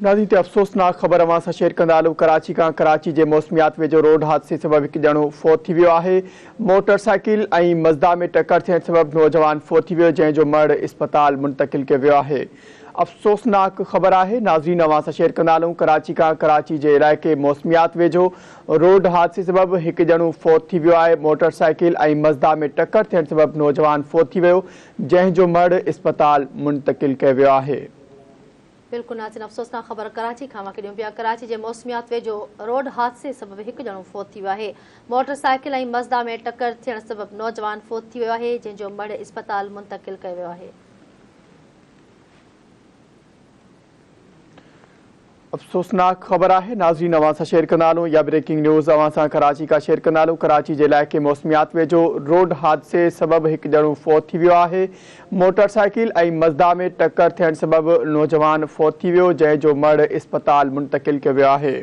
ناظرين تي افسوسناڪ خبر اوهان سان شيئر ڪندا هلون ڪراچي کان ڪراچي جي موسميات ويجهو روڊ حادثي سبب هڪ ڄڻو فوت ٿي ويو آهي موٽر سائيڪل ۽ مزدا ۾ ٽڪر ٿيڻ سبب نوجوان فوت ٿي ويو جنهن جو مڙهه اسپتال منتقل ڪيو ويو آهي افسوسناڪ خبر آهي ناظرين اوهان سان شيئر ڪندا هلون ڪراچي کان ڪراچي جي علائقي موسميات ويجهو روڊ حادثي سبب هڪ ڄڻو فوت ٿي ويو آهي موٽر سائيڪل ۽ مزدا ۾ ٽڪر ٿيڻ سبب نوجوان فوت ٿي ويو جنهن جو مڙهه اسپتال منتقل ڪيو ويو آهي. بلڪل ناظرين افسوسناڪ خبر ڪراچي کان اوهان کي ڏيون پيا ڪراچي جي موسميات ويجهو روڊ حادثي سبب هڪ ڄڻو فوت ٿي ويو آهي موٽر سائيڪل ۽ مزدا ۾ ٽڪر ٿيڻ سبب نوجوان فوت ٿي ويو آهي جنهن جو مڙهه اسپتال منتقل ڪيو ويو آهي. افسوسناڪ خبر آهي ناظرين اوهان سان شيئر ڪندا هلون يا بريڪنگ نيوز اوهان سان ڪراچي کان شيئر ڪندا هلون ڪراچي جي علائقي موسميات ويجهو روڊ حادثي سبب هڪ ڄڻو فوت ٿي ويو آهي موٽر سائيڪل ۽ مزدا ۾ ٽڪر ٿيڻ سبب نوجوان فوت ٿي ويو جنهن جو مڙهه اسپتال منتقل ڪيو ويو آهي.